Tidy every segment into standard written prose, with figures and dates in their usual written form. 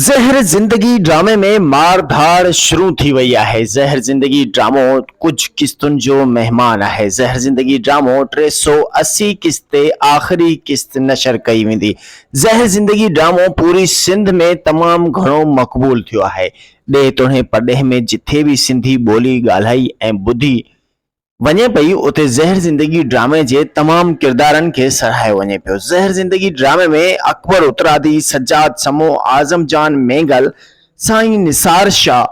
زهر زندگي ڊرامي ۾ مار ڌاڙ شروع ٿي وئي آهي زهر زندگي ڊرامو ڪجهه قسطن جو مهمان آهي زهر زندگي ڊرامو 380 قسط تي آخري قسط نشر ڪئي ويندي زهر زندگي ڊرامو پوري سنڌ ۾ تمام گهڻو مقبول ٿيو آهي ڏيهه توڻي پرڏيهه ۾ جٿي به سنڌي ٻولي ڳالهائي ۽ ٻڌي وڃي پئي اتي زهر زندگي ڊرامي جي تمام ڪردارن کي ساراهيو وڃي پيو. زهر زندگي ڊرامي ۾ اڪبر اترادي، سجاد سمون، اعظم جان مينگل، سائين نثار شاهه،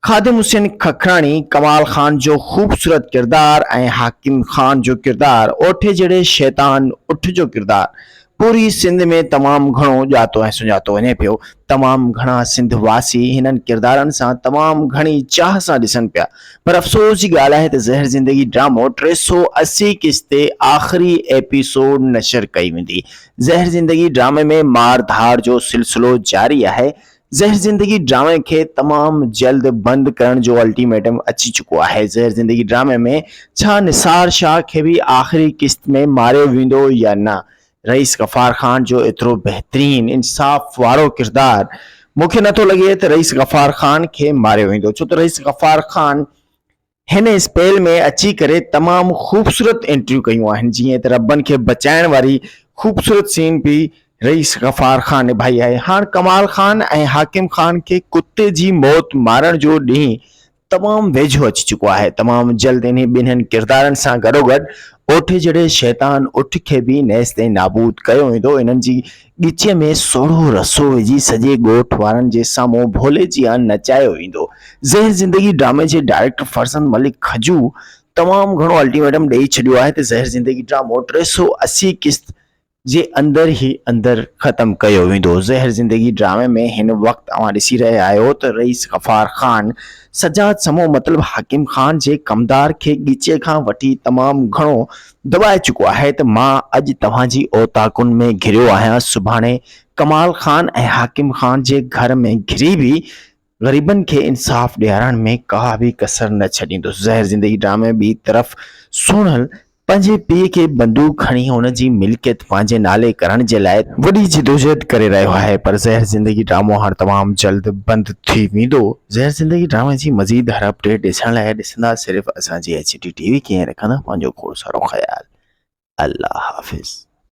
خادم حسين ککراڻي، ڪمال خان جو خوبصورت ڪردار ۽ حاڪم خان جو ڪردار، اوٺي جهڙي شيطان اٺ جو ڪردار پوري سنڌ ۾ تمام گهڻو ڄاتو ۽ سڃاتو وڃي پيو. تمام گهڻا سنڌ واسي هنن ڪردارن سان تمام گهڻي چاهه سان ڏسن پيا. پر افسوس جي ڳالهه آهي ته زهر زندگي ڊرامو 380 قسط تي آخري ايپيسوڊ نشر ڪئي ويندي. زهر زندگي ڊرامي ۾ مار ڌاڙ جو سلسلو جاري آهي. زهر زندگي ڊرامي کي تمام جلد بند ڪرڻ جو الٽيميٽم اچي چڪو آهي زهر زندگي ڊرامي ۾ ڇا نثار شاهه کي به آخري قسط ۾ ماريو ويندو يا نه رئيس غفار خان جو ايترو بهترين انصاف وارو ڪردار مون کي نٿو لڳي ته رئيس غفار خان کي ماريو ويندو ڇو ته رئيس غفار خان هن اسپيل ۾ اچي ڪري تمام خوبصورت انٽريون ڪيون آهن جيئن ته ربن کي بچائڻ واري خوبصورت سين به رئيس غفار خان نڀائي آهي هاڻ ڪمال خان ۽ حاڪم خان کي ڪتي جي موت مارڻ جو ڏينهن تمام ويجهو اچي چڪو آهي تمام جلد انهي ٻنهن ڪردارن سان گڏوگڏ اوٺي جهڙي شيطان اٺ کي به نيست ۽ نابود ڪيو ويندو انهن جي ڳچيء ۾ سوڙهو رسو وجهي سڄي ڳوٺ وارن جي سامهون ڀولي جيان نچايو ويندو. زهر زندگي ڊرامي جي ڊائريڪٽر فرزند ملڪ کجو تمام گهڻو الٽيميٽم ڏئي ڇڏيو آهي ته زهر زندگي ڊرامو 380 قسط جي اندر ئي اندر ختم ڪيو ويندو. زهر زندگي ڊرامي ۾ هن وقت اوهان ڏسي رهيا آهيو ته رئيس غفار خان سجاد سمون مطلب حاڪم خان جي ڪمدار کي ڳچيء کان وٺي تمام گهڻو دٻائي چڪو آهي ته مان اڄ توهان جي اوطاقن ۾ گهريو آهيان سڀاڻي ڪمال خان ۽ حاڪم خان جي گهر ۾ گهري به غريبن کي انصاف ڏيارڻ ۾ ڪا به ڪسر نه ڇڏيندس زهر زندگي ڊرامي ٻي طرف سهڻل پنهنجي پيء کي بندوق کڻي هن جي ملڪيت پنهنجي نالي ڪرڻ جي لاء وڏي جدوجهد ڪري رهيو آهي پر زهر زندگي ڊرامو هاڻ تمام جلد بند ٿي ويندو زهر زندگي ڊرامي جي مزيد هر اپڊيٽ ڏسڻ لاء ڏسندا صرف اسان جي ايڇ ڊي ٽي وي کي ۽ رکندا پنهنجو کوڙ سارو خيال الله حافظ.